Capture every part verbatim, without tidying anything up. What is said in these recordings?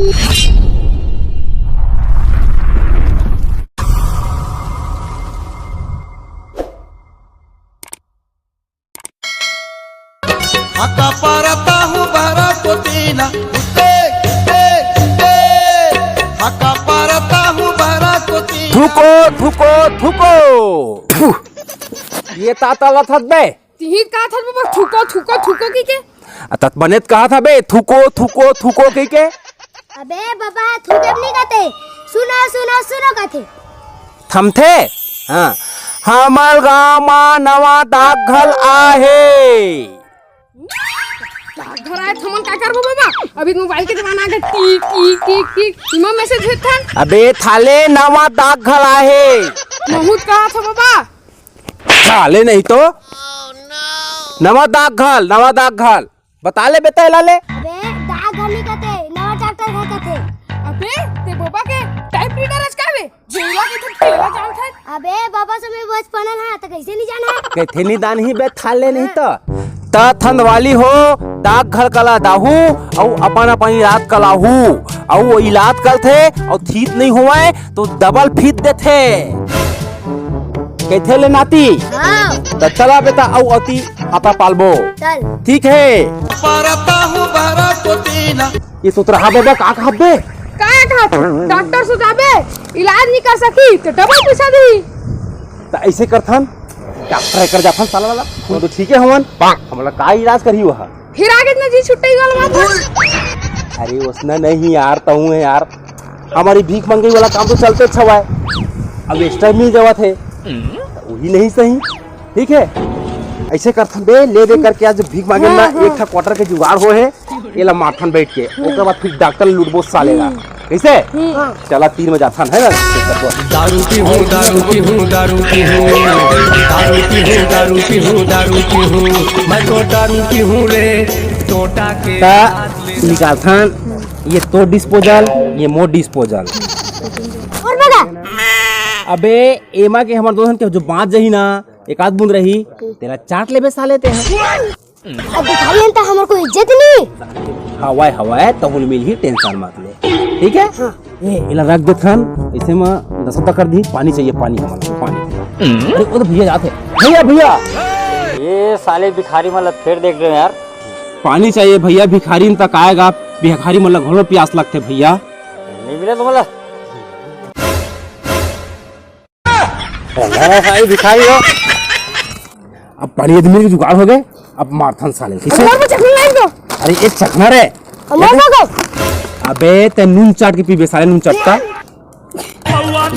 हका परता हूँ बहरा को तीना, ए, ए, ए। हका परता हूँ बहरा को तीना। थूको, थूको, थूको। थू। ये ताता लथत बे। तिही कहा था बाबा, थूको, थूको, थूको की के? आ, तत बने त कहा था बे, थूको, थूको, थूको की के? अबे बाबा, थूके नहीं कहते, सुनो, सुनो, सुनो कहते। थमथे? हाँ। हमर गांव मा नवा डाकघर आहे। डाकघर आए, थमन का करबो बाबा? अभी मोबाइल के जमाना आ गए, टिक, टिक, टिक, टिक, इमा मैसेज भेजथन। अबे थाले नवा डाकघर आहे। महूत कहा था बाबा। थाले नहीं तो। नवा डाकघर, नवा डाकघर। बता ले बेटा, एला ले। अबे, डाकघर नहीं कहते, नवा डॉक्टर घर कहते। अबे, ते बाबा के टाइप रीडर अस का बे? जेला के तुम तेला जानत है। अबे, बाबा से मैं बचपन है ना, तो कैसे नहीं जाना है? कहथे नहीं दान ही बे, थाले नहीं तो। त थंदवाली हो, डाकघर कला दाहू, अउ अपन अपन इलाज कलाहू, अउ वो इलाज करथे, अउ ठीक नहीं होवय, तो डबल फीत देथे। कहिथे ले नाती? हाँ। त चला बेटा, अउ अति आता पालबो। चल। ठीक है। परता हूँ बहरा को तीना। ये तो तोर हा बाबा का कहत बे? का कहत? डॉक्टर से जाबे, इलाज नहीं कर सकी, तो डबल पैसा दी। त ऐसे करथन, डॉक्टर कर जाथन साला वाला। हम तो ठीक है हमन, हमला का इलाज करही वह? फिर आगे इतना जी छुट्टे वाला बात है। अरे उसना नहीं यार, तहूँ है यार, हमारी भीख मंगई वाला काम तो चलते अच्छा हुआ है, अब एक्स्ट्रा मिल जावत है, वही नहीं सही। ठीक है, ऐसे करथन बे, ले दे करके आज भीख मांगे ना, हाँ, हाँ। एक ठा क्वार्टर के जुगाड़ हो है, एला मारथन बैठ के, ओकर बाद फिर डॉक्टर लूटबो साले ला। कैसे? चला तीन बजे आथन, है ना? दारू पीहूँ, दारू पीहूँ, दारू पीहूँ, दारू पीहूँ, दारू पीहूँ, दारू पीहूँ, मैं तो दारू पीहूँ रे, टोटा के ता निकालथन, ये तो डिस्पोजल, ये मोर डिस्पोजल। और बगा? अबे एमा के हमर दोनों के जो बाँच जही ना, एक आध बूंद रही, तेला चाट लेबे साले ते। अब भिखारी हन त हमर कोई इज्जत नहीं। हवय, हवय, तहुल मिलही, टेंशन मत ले। ठीक है? हाँ। ए, एला रख देथन, ऐसे में दस टका कर दी, पानी चाहिए, पानी हमन को, पानी। अरे, वो तो भैया जाते। भैया, भैया। ये साले भिखारी मन ला फेर देख रहे हो यार। पानी चाहिए भैया, भिखारी मन तक आएगा, भिखारी मन ला घोड़ो प्यास लगते भैया। नहीं मिले तुम्हारा? अरे भाई, भिखारी हो। अब बड़ी आदमी के जुगाड़ हो गए, अब मारथन साले, ठीक है? अरे, वो चखना लाइन दो। अरे, एक चखना रे। अमर बाबू। अबे, ते नून चाट के पीबे साले, नून चट्टा।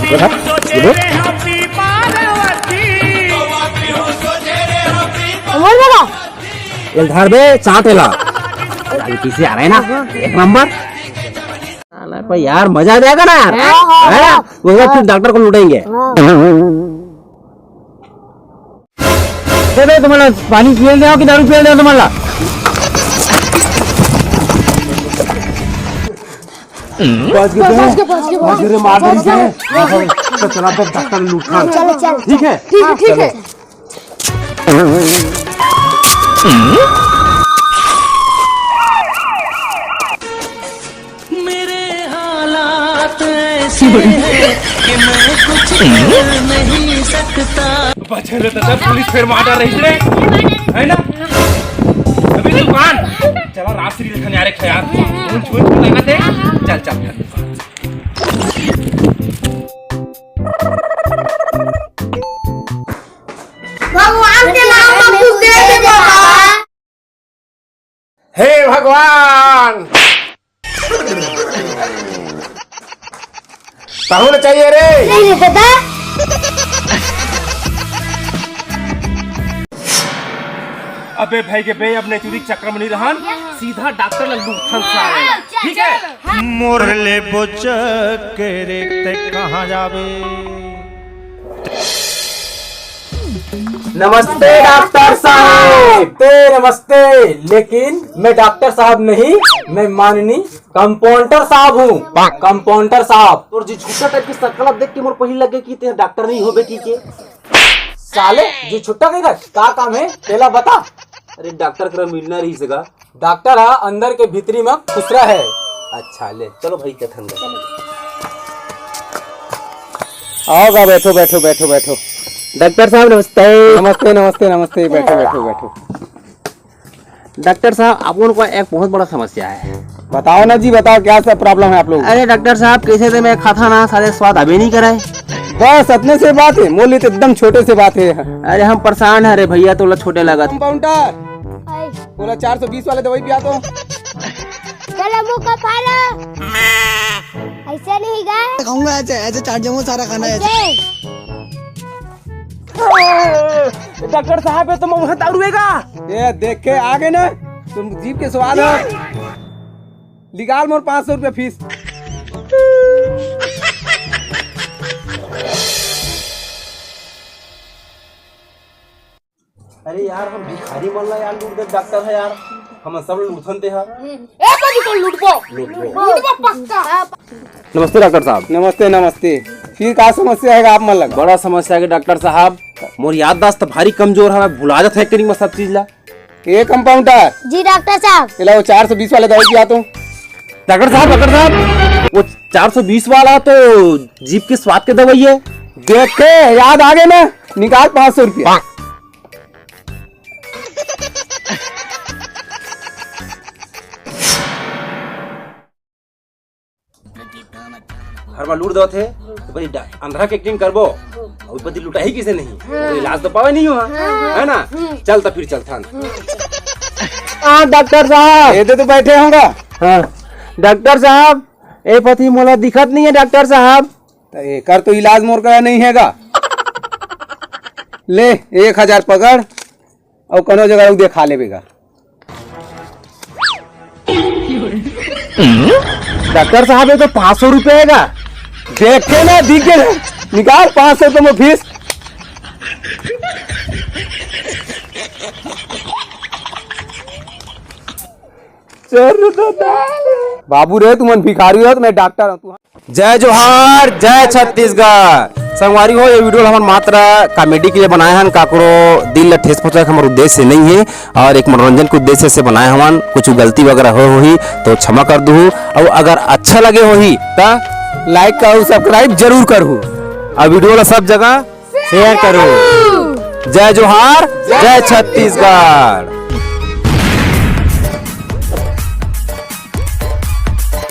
देखा? ये दे। अमर बाबू। ये धार बे, चाट एला। अरे, पीछे आ रहा है ना? एक नंबर। साला पर यार मजा आ जाएगा ना यार, हाँ, हाँ, है ना? हाँ। वो लोग फिर डॉक्टर को लूटेंगे। हाँ। दे दो तुम्हारा पानी पिए दे कि दारू पिए दे तुम्हारा? बच गए, बच गए, बच गए, बच गए। मार दे रही है। तो चला फिर डॉक्टर लूट खा। चलो, चलो। ठीक है? ठीक है, ठीक है। मेरे हालात ऐसे हैं कि मैं कुछ कर नहीं सकता। बचे रे दादा, पुलिस फिर मार डाल रही रे, है ना? अभी दुकान चला, रात से लेखन यार, एक यार, उन छुए छुए लगा दे। चल, चल, चल। भगवान के नाम पर कुछ दे दे बाबा। हे भगवान, तहूँ ल चाहिए रे। नहीं, नहीं, दादा। अबे भाई के बे, अपने चूरी चक्कर में नहीं रहन, सीधा डॉक्टर ल लूटथन साले ला, ठीक है? मोर ले बोचक के रे, ते कहाँ जाबे? नमस्ते डॉक्टर साहब। नमस्ते, नमस्ते, लेकिन मैं डॉक्टर साहब नहीं, मैं माननीय कंपाउंडर साहब हूँ। कंपाउंडर साहब, तोर जी छुट्टा टाइप की शकल देख के मोर पहिली लगे कि ते डॉक्टर नहीं होबे की के। साले, जी छुट्टा कहीं का, का काम है? तेला बता। अरे डॉक्टर करा मिलना रही सगा। डॉक्टर हा अंदर के भीतरी में खुसरा है। अच्छा, ले, चलो भाई, कथन कर। आओ गा, बैठो, बैठो, बैठो, बैठो। डॉक्टर साहब, नमस्ते। नमस्ते, नमस्ते, नमस्ते, बैठो, बैठो, बैठो। डॉक्टर साहब, आप लोगों को एक बहुत बड़ा समस्या है। बताओ ना जी, बताओ, क्या सब प्रॉब्लम है आप लोग? अरे डॉक्टर साहब, कैसे तो मैं खाता ना, सारे स्वाद अभी नहीं कराए। बस इतने से बात है, मोली तो एकदम छोटे से बात है। अरे हम परेशान है रे भैया, तो छोटे लगा था। कंपाउंडर, आई। बोला चार सौ बीस वाले दवाई पिया तो। चलो मुंह का फाड़ा। ऐसे नहीं गा। खाऊंगा ऐसे, ऐसे चाट जाऊंगा सारा खाना ऐसे। ऐसे। डॉक्टर साहब, ये तो महुआ दारू है गा। ये देख के आ गए ना, तुम जीभ के स्वाद है। निकाल मोर पाँच सौ रुपया फीस। अरे यार, हम भिखारी मन ला यार लूट दे डॉक्टर है यार, हम सब लूटन ते हा। ए, कभी को लूटबो। लूटबो। लूटबो पक्का। नमस्ते डॉक्टर साहब। नमस्ते, नमस्ते। फिर का समस्या है आप मन लगा? बड़ा समस्या है डॉक्टर साहब, मोर याददाश्त भारी कमजोर है, मैं भुला जात है करीब में सब चीज ला। ए कंपाउंडर। जी डॉक्टर साहब। ये ला वो चार सौ बीस वाले दवाई पिया तो। डॉक्टर साहब, डॉक्टर साहब, वो चार सौ बीस वाला तो जीभ के स्वाद के दवाई है। देख के याद आ गए ना, निकाल पाँच सौ रुपया। घर में लूट देवत हे, तो बड़ी डा-, अंधरा के एक्टिंग करबो, और बदी लुटाही किसे नहीं, तो इलाज तो पावे नहीं हुआ, है ना? चल तो फिर चल थान। हाँ डॉक्टर साहब। ये दे तो बैठे होगा। हाँ डॉक्टर साहब, ए पति मोला दिखत नहीं है डॉक्टर साहब। तो एकर तो इलाज मोर करा नहीं हैगा। ले, एक हजार पकड़, अउ कोनो जगह अउ देखा लेबे गा। डॉक्टर साहब, ये तो पाँच सौ रुपया है गा। देखे ना, दिख गए। निकाल पाँच सौ तो मैं फीस। चल दादा। बाबू रे, तुमन भिखारी हो, तो मैं डॉक्टर हूँ। तू जय जोहार, जय छत्तीसगढ़। संगवारी हो, ये वीडियो ला हमन मात्र कॉमेडी के लिए बनाए हन, काकरो दिल ला ठेस पहुंचाए के हमर उद्देश्य नहीं है और एक मनोरंजन के उद्देश्य से बनाए हवन। कुछ गलती वगैरह हो होही तो क्षमा कर दूहू, और अगर अच्छा लगे होही त लाइक अउ सब्सक्राइब जरूर करहू, और वीडियो ला सब जगह शेयर करो। जय जोहार, जय छत्तीसगढ़।